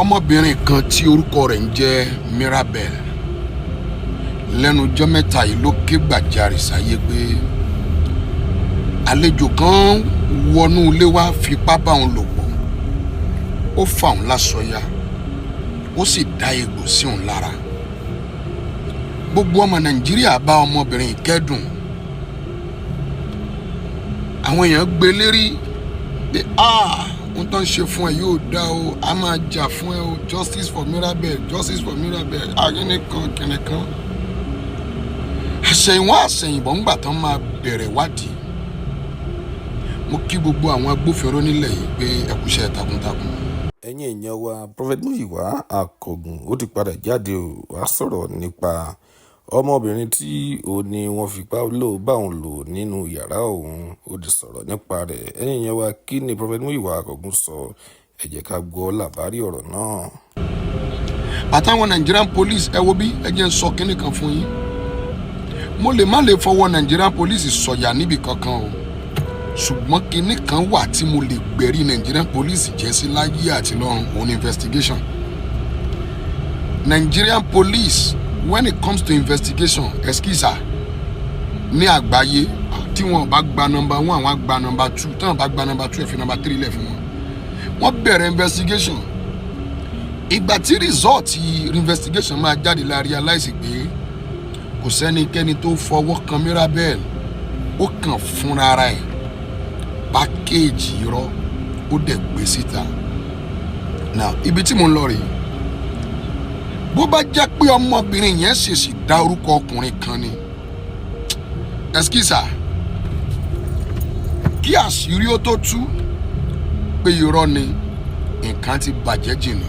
Ọmọbìnrin kan tí orúkọ rẹ̀ ń jẹ́ Mirabel, lẹ́nu ọjọ́ mẹ́ta yìí ló ké gbàjarè sáyé pé àlejò kan wọnú ilé wá fipá bá òun lò pọ̀, ó fà òun láṣọ ya, ó sì dá egbò sí òun lára. Gbogbo ọmọ Nàìjíríà bá ọmọbìnrin yìí kẹ́dùn. Àwọn èèyàn gbé lérí pé, "Ah, ohun tó ń ṣe fún ẹ yóò dá o, a máa jà fún ẹ o. Justice for Mirabel, justice for Mirabel." Akíní kan kìnìún kan, àṣẹ̀yìnwá àṣẹ̀yìnbọ̀, ńgbà tán máa bẹ̀rẹ̀ wádìí, mo kí gbogbo àwọn agbófinró nílẹ̀ yìí pé ẹ kú iṣẹ́ takuntakun. Ẹ̀yin èèyàn wa, Prophet Muyiwa Akọ̀gùn ó ti padà jáde ó wá sọ̀rọ̀ nípa ọmọbìnrin tí ó ní wọ́n fipá lò bá òun lò nínú yàrá òun. Ó ti sọ̀rọ̀ nípa rẹ̀. Ẹ̀yin èèyàn wa, kí ni Prophet Muyiwa Akọ̀gùn sọ? Ẹ jẹ́ ká gbọ́ làbárí ọ̀rọ̀ náà. Àtàwọn Nigerian police, ẹ wo bí, ẹ jẹ́ ń sọ kínní kan fún yín. Mo lè má lè fọwọ́ Nigerian police sọ̀yà níbi kankan o, ṣùgbọ́n kinní kan wà tí mo lè gbẹ̀rí Nigerian police jẹ́ sí láyé àti lọ́run, òun investigation. Nigerian police, when it comes to investigation, excuse, ní àgbáyé, tí wọn bá gba number one, àwọn á gba number two. Tí wọn bá gba number two, ẹ fi number three lẹ̀ fún wọn. Wọ́n bẹ̀rẹ̀ investigation. Ìgbà tí result investigation máa jáde, la realize pé kò sẹ́nikẹ́ni tó fọwọ́ kan Mirabel. Ó kàn fúnra ara ẹ̀ package irọ́, ó dẹ̀ gbé síta. Now, ibi tí mo ń lọ rèé. Bó bá jẹ́ pé ọmọbìnrin yẹn ṣèṣì dá orúkọ ọkùnrin kan ni, ẹskísà, kí àṣírí ó tó tú pé irọ́ ni, nǹkan ti bàjẹ́ jìnnà.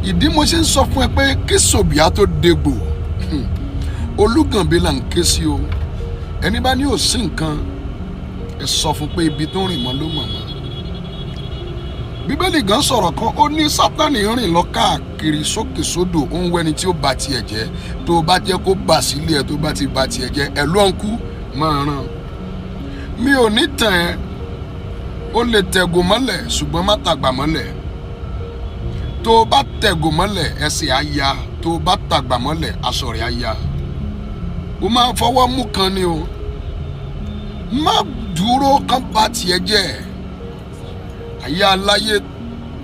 Ìdí mo ṣe ń sọ fún ẹ pé kí sòbíà tó dégbò, olúgànbí là ń ké sí o. Ẹni bá ní ò sí nǹkan, ẹ sọ fún pé ibi tó rìn mọ́ ló mọ̀ mọ́. Bíbélì gan sọ̀rọ̀ kan, ó ní Sátani rìn lọ káàkiri sókè sódò, ó ń wẹ́ni tí ó bà tiẹ̀ jẹ́. Tó bá jẹ́ kó bà sílé ẹ, tó bá ti bà tiẹ̀ jẹ́ ẹ ló ń kú máa ràn. Mi ò ní tàn ẹ́. Ó lè tẹ̀gò mọ́lẹ̀, ṣùgbọ́n má tàgbà mọ́lẹ̀. Tó o bá tẹ̀gò mọ́lẹ̀, ẹsẹ̀ á ya. Tó o bá tàgbà mọ́lẹ̀, aṣọ rẹ̀ á ya. O máa fọwọ́ mú kan ni o. Má dúró kán bá tiẹ̀ jẹ́. Ayé aláyé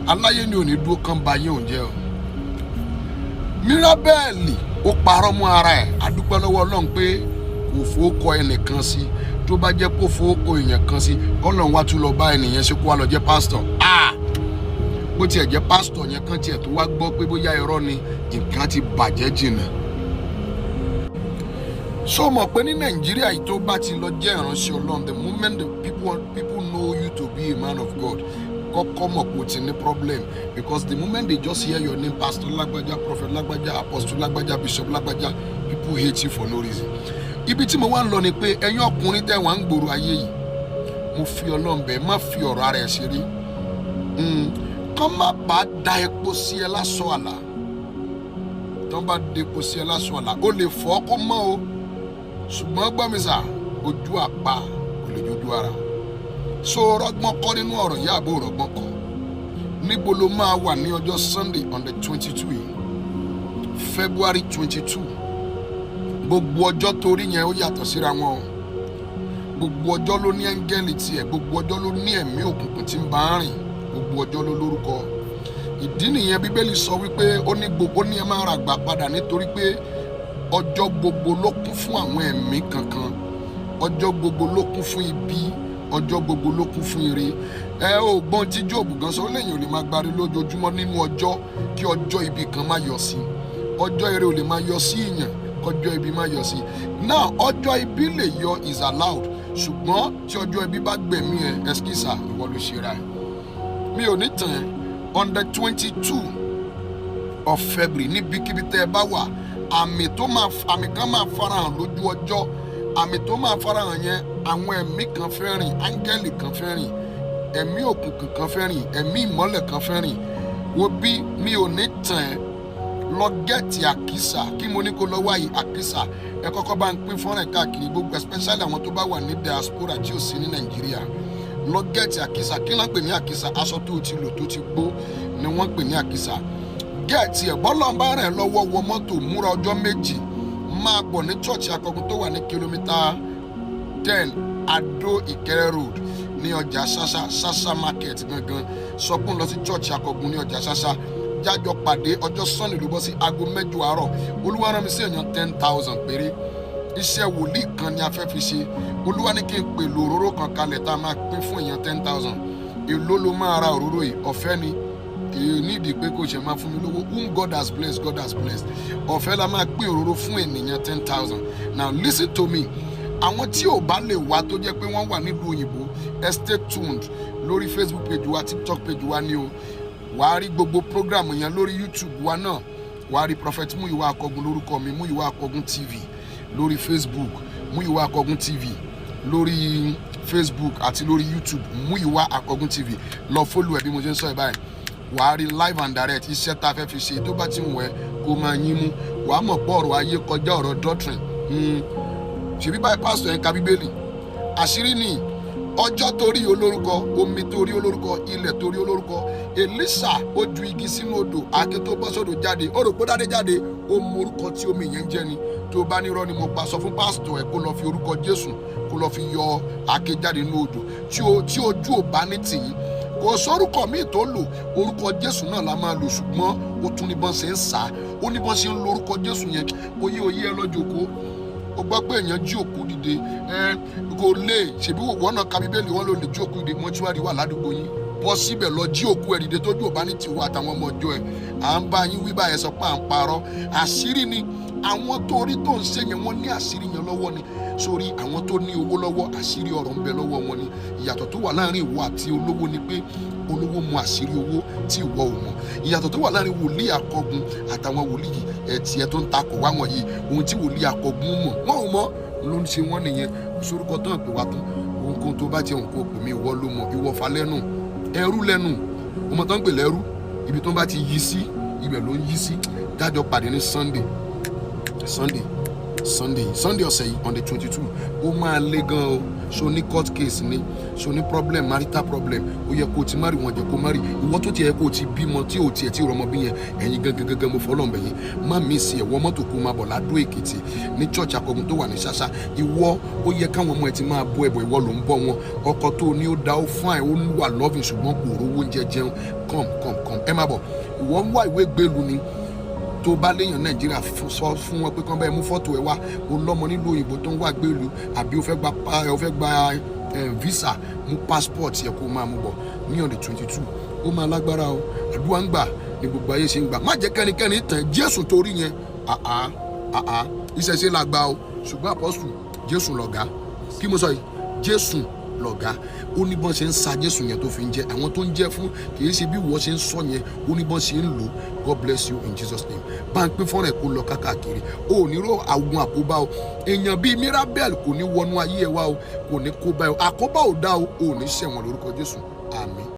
aláyé ni ò ní dúró kán ba yé òun jẹ́ o. Mirabel ó parọ́ mọ́ ara ẹ̀. Adúpẹ́ lọ́wọ́ Ọlọ́run pé kò fowókọ ẹnìkan sí. Tó bá jẹ́ kó fowókọ èèyàn kan sí, kọ́lọ́run wá tún lọ bá ẹnìyẹn ṣe, kó wá lọ jẹ́ pásítọ̀. Ah, bó tiẹ̀ jẹ́ pásítọ̀ yẹn kan tiẹ̀ tó wá gbọ́ pé bóyá irọ́ ni, nǹkan ti bàjẹ́ jìnnà. So mọ̀ pé ní Nàìjíríà yìí, tó bá ti lọ jẹ́ ìránṣẹ́ Ọlọ́run, the moment the people know you to be a man of God, kọ́kọ́ mọ̀ pé o ti ní problem, because the moment they just hear your name, Pastor lágbájá, Prophet lágbájá, Apostle lágbájá, Bishop lágbájá, people hate you for no reason. Ibi tí mo wá ń lọ ni pé ẹ̀yin ọkùnrin tẹ́ wà ń gbòòrò ayé yìí, mo fi Ọlọ́run bẹ̀, má fi ọ̀rọ̀ ara ẹ̀ ṣeré. Kán má bàa da epo sí ẹ lásọ àlà. Tán bá depo sí ẹ lásọ àlà, ó lè fọ́ kó mọ́ o, ṣùgbọ́n gbọ́ mi sà, ojú àpá kò lè jojú ara. So rọgbọ́n kọ́ nínú ọ̀rọ̀ yìí, àbò rọgbọ́n kọ́? Níbo ló máa wà ní ọjọ́ Sunday on the 22 yìí, February 22? Gbogbo ọjọ́ torí yẹn, ó yàtọ̀ síra wọn o. Gbogbo ọjọ́ ló ní ẹ́ńgẹ́lì tiẹ̀, gbogbo ọjọ́ ló ní ẹ̀mí òkùnkùn tí ń bá rìn, gbogbo ọjọ́ ló lórúkọ. Ìdí nìyẹn Bíbélì sọ wípé ó ní gbogbo ní ẹ máa rà gbà padà, nítorí pé ọjọ́ gbogbo ló kún fún àwọn ẹ̀mí kankan, ọjọ́ gbogbo ló kún fún ibi, ọjọ́ gbogbo ló kún fún ire. Ẹ ò gbọ́n tí Jóòbù gan sọ, ó lẹ́yìn ò lè máa gbárí lójoojúmọ́ nínú ọjọ́ kí ọjọ́ ibi kan má yọ sí. Ọjọ́ ire ò lè máa yọ sí ìyàn kọjọ́ ibi má yọ sí. Now, ọjọ́ ibi lè yọ, is allowed, ṣùgbọ́n tí ọjọ́ ibi bá gbẹ̀mí ẹ, ẹskísà, ìwọ ló ṣe ra ẹ. Mi ò ní tàn ẹ́. On the 22 of February, níbikíbi tẹ́ ẹ bá wà, àmì kan máa farahàn lójú ọjọ́. Àmì tó máa farahàn yẹn, àwọn ẹ̀mí kan fẹ́ rìn, áńgẹ́lì kan fẹ́ rìn, ẹ̀mí òkùnkùn kan fẹ́ rìn, ẹ̀mí ìmọ́lẹ̀ kan fẹ́ rìn. Wo bí, mi ò ní tàn ẹ́. Lọ get àkísà. Kí mo ní kó lọ wáyé àkísà? Ẹ kọ́kọ́ bá ń pín fọ́nrán káàkiri gbogbo, especially àwọn tó bá wà ní diaspora tí ò sí ní Nàìjíríà. Lọ get àkísà. Kí ló ń pè ní àkísà? Aṣọ tó ti lò tó ti gbó ni wọ́n pè ní àkísà. Get ẹ̀. Bọ́lá ń bá rẹ̀ lọ́wọ́, wọ mọ́tò, múra ọjọ́ 2, máa bọ̀ ní church Akọgun tó wà ní kìlómítà 10 Adó Ìkẹrẹ Road ní ọjà Ṣáṣá, Ṣáṣá Market gangan. Sọkún lọ sí church Akọgun ní ọjà Ṣáṣá, jájọ pàdé. Ọjọ́ Sunday ló bọ́ sí, aago 8 àárọ̀. Olúwa rán mi sí èèyàn 10,000 péré. Iṣẹ́ wòlíì kan ni a fẹ́ fi ṣe. Olúwa ní kí n pèlò òróró kan kalẹ̀ tá a máa pín fún èèyàn 10,000. Èló ló máa ra òróró yìí? Ọ̀fẹ́ ni, kì í nídìí pé kò ṣe máa fún mi lówó. Whom God has blessed, God has blessed. Ọ̀fẹ́ la máa pín òróró fún ènìyàn 10,000. Now listen to me, àwọn tí ò bá lè wá, tó jẹ́ pé wọ́n wà nílùú òyìnbó, ẹ stay tuned lórí Facebook page wa, TikTok page wa ni o. Wàá rí gbogbo program yẹn lórí YouTube wa náà. Wàá rí Prophet Muyiwa Akọgun lórúkọ mi, Muyiwa Akọgun TV lórí Facebook, Muyiwa Akọgun TV lórí Facebook àti lórí YouTube, Muyiwa Akọgun TV. Lọ follow ẹ bí mo ṣe ń sọ ẹ báyìí, wàá rí live and direct iṣẹ́ tá a fẹ́ fi ṣe. Tó bá ti ń wẹ̀ kó máa yín mú, wàá mọ̀ pọ̀ ọ̀rọ̀ ayé kọjá ọ̀rọ̀ doctrine. Ṣèbí báyìí pásítọ̀ yẹn ka Bíbélì, àṣírí ni. Ọjọ́ torí olórúkọ, omi torí olórúkọ, ilẹ̀ torí olórúkọ. Elisa ó ju igi sínú odò, àáké tó bọ́ sódò jáde, ó rò pé dáadé jáde, ó mọ orúkọ tí omi yẹn ń jẹ́ ni. Tó bá nírọ́ ni mo pa, sọ fún pásítọ̀ ẹ̀ kó lọ fi orúkọ Jésù, kó lọ fi yọ àáké jáde nínú odò. Tí ojú ò bá ní tìyín, kò sórúkọ míì tó lò, orúkọ Jésù náà la máa lò. Ṣùgbọ́n ó tún ní bọ́n ṣe ń sá, ó ní bọ́n ṣe ń lo orúkọ Jésù yẹn. Oyé oyé ẹ lọ́jọ́ kó o gbọ́ pé èèyàn jí òkú dìde, ẹ kò lè ṣèbí wọ́n náà ka Bíbélì, wọn ló lè jí òkú dìde. Mọ́ṣúárì wà ládùúgbò yín, bọ́ síbẹ̀, lọ jí òkú ẹ̀ dìde. Tójú ò bá ní tìwọ́ àtàwọn ọmọ ọjọ́ ẹ̀, à ń bá yín wí báyẹn, sọ pé à ń parọ́. Àṣírí ni àwọn tó rí tó ń ṣe yẹn, wọ́n ní àṣírí yẹn lọ́wọ́ ni. Sórí àwọn tó ní owó lọ́wọ́, àṣírí ọ̀rọ̀ ń bẹ lọ́wọ́ wọn ni. Ìyàtọ̀ tó wà láàrin ìwọ àti olówó ni pé olówó mọ àṣírí owó tí ìwọ ò mọ̀. Ìyàtọ̀ tó wà láàrin wòlíì Akọgun àtàwọn wòlíì ẹtì ẹ tó ń takò wá wọ̀nyí, ohun tí wòlíì Akọgun mọ̀, wọ́n ò mọ̀ ló ń ṣe wọ́n nìyẹn. Sorúkọ tó ń pè wá tán, ohunkóhun tó bá jẹun kó pè mí. Ìwọ ló mọ̀, ìwọ fa lẹ́nu, ẹrú lẹ́nu, ọmọ tó ń pè lẹ́rú, ibi tó ń bá ti yí sí, ibẹ̀ ló ń yí sí. Dájọ́ pàdé ní Sunday, Sunday, Sunday, Sunday ọ̀sẹ̀ yìí, on the 22. Ó máa le gan o. So ní court case ni, so ní problem, marital problem, ó yẹ kó o ti marry, wọn jẹ́ kó marry. Ìwọ tó ti yẹ kó o ti bímọ tí o tiẹ̀ tí rọmọ bí yẹn, ẹ̀yin gangan gangan, mo fọlọ́n bẹ̀yìn, má miss ẹ̀. Wọ mọ́tò kó máa bọ̀ ládó Èkìtì ní church Akọgun tó wà ní Ṣáṣá. Ìwọ ó yẹ káwọn ọmọ ẹ ti máa bọ́ ẹ̀bọ̀, ìwọ ló ń bọ́ wọn. Ọkọ tó ní ó da, ó fine, ó wà loving, ṣùgbọ́n kò rówó oúnjẹ jẹun. Come, come, come, ẹ má bọ̀. Ìwọ ń wá ìwé gbélu ni, tó bá léèyàn Nàìjíríà, sọ fún wọn pé kán bẹ́ẹ̀ mú fọ́tò ẹ wá. O lọ́mọ nílùú òyìnbó tó ń wá gbélu, àbí o fẹ́ gba visa, mú passport yẹ kó máa mú bọ̀ ní on the 22. Ó máa lágbára o. Àdúrà ń gbà ní gbogbo ayé ṣe ń gbà. Má jẹ́ kẹ́nikẹ́ni tàn. Jésù torí yẹn, àá àá, ìṣẹ̀ṣe la gbà o, ṣùgbọ́n apostle Jésù lọ̀gá. Kí mo sọ yìí? Jésù lọ̀gá. Ó ní bọ́n ṣe ń sa Jésù yẹn tó fi ń jẹ àwọn tó ń jẹ́ fún, kì í ṣe bí wọ́n ṣe ń sọ yẹn, ó ní bọ́n ṣe ń lò. God bless you in Jesus' name. Bá ń pín fọ́nrán ẹ̀ kó lọ káàkiri. Ó ní ró àwọn àkóbá o. Èèyàn bíi Mirabel kò ní wọnú ayé ẹ wá o, kò ní kó bá o. Àkóbá ò dá o, ò ní ṣẹ̀wọ̀n lórúkọ Jésù. Àmín.